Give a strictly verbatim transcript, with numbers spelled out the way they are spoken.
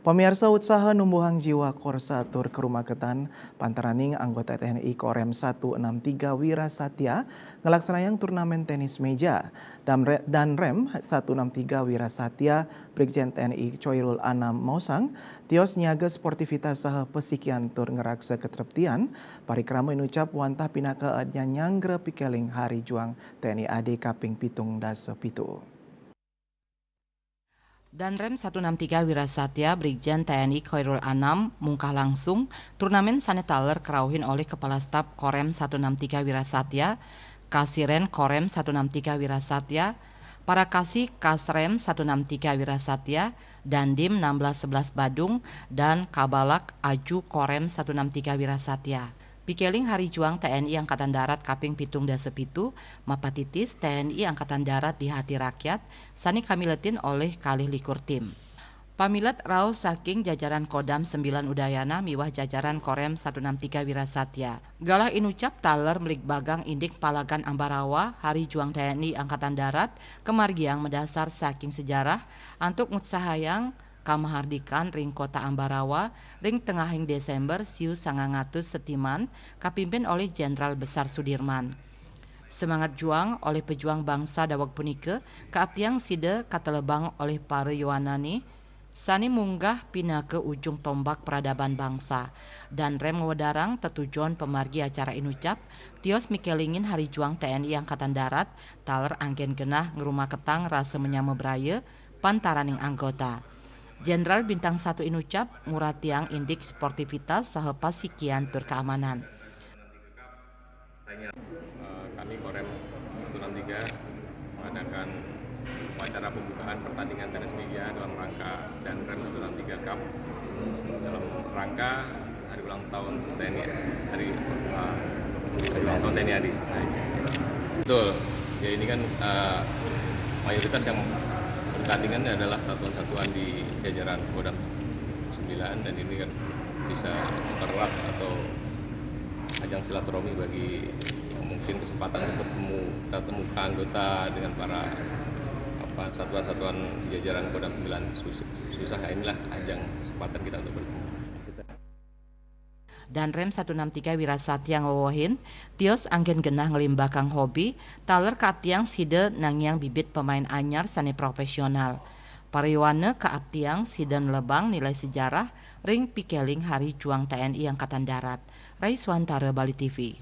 Pamiarsa, utsaha numbuhang jiwa korsa tur karumaketan pantaraning anggota T N I Korem satu enam tiga Wira Satya ngelaksanayang turnamen tenis meja. Damre-, Danrem satu enam tiga Wira Satya, Brigjen T N I Khoirul Anam maosang, tios nyaga sportivitas saha pasikian tur ngraksa katreptian, parikrama inucap wantah pinaka nyanggra pikeling hari juang T N I A D kaping pitung dasa pitu. Danrem satu enam tiga Wira Satya, Brigjen T N I Khoirul Anam, mungkah langsung turnamen sane taler kerauhin olih Kepala Staf Korem satu enam tiga Wira Satya, Kasiren Korem satu enam tiga Wira Satya, Parakasi Kasrem satu enam tiga Wira Satya, Dandim enam belas sebelas Badung, dan Kabalak Aju Korem satu enam tiga Wira Satya. Pikeling hari juang T N I Angkatan Darat kaping pitung dasa pitu, mapatitis T N I Angkatan Darat di hati rakyat, sane kamiletin olih kalih likur tim. Pamilet raos saking jajaran Kodam sembilan Udayana miwah jajaran Korem satu enam tiga Wira Satya. Galah inucap taler mligbagang indik palagan Ambarawa, hari juang T N I Angkatan Darat, kamargiang madasar saking sejarah, antuk ngutsahayang kamahardikan ring Kota Ambarawa ring tengahing Desember siu sangang atus setiman, kapimpin olih Jenderal Besar Sudirman. Semangat juang olih pejuang bangsa daweg punika kaaptiang sida katelebang olih para yowanane sane munggah pinaka ujung tombak peradaban bangsa. Danrem ngwedarang tetujon pamargi acara inucap, tios mikelingin hari juang T N I Angkatan Darat, taler anggen genah ngrumaketang rasa menyama braya pantaraning anggota. Jenderal Bintang Satu inucap nguratiang indik sportivitas saha pasikian tur keamanan. Eh, kami Korem satu enam tiga mengadakan upacara pembukaan pertandingan tenis meja dalam rangka Danrem satu enam tiga Cup, dalam rangka hari ulang tahun T N I, hari, eh, hari ulang tahun T N I A D. Betul. Ya, ini kan, eh, mayoritas yang pertandingan adalah satuan-satuan di jajaran Kodam sembilan, dan ini kan bisa mempererat atau ajang silaturahmi bagi yang mungkin kesempatan untuk bertemu, tatap muka anggota dengan para, apa, satuan-satuan di jajaran Kodam sembilan. Susah, susah, inilah ajang kesempatan kita untuk bertemu. Danrem satu enam tiga Wira Satya ngwewehin, tios anggen genah nglimbakang hobi, taler kaaptiang sida nangiang bibit pemain anyar sane profesional. Para yowana kaaptiang sida nelebang nilai sejarah ring pikeling hari juang T N I Angkatan Darat. Rai Swantara, Bali T V.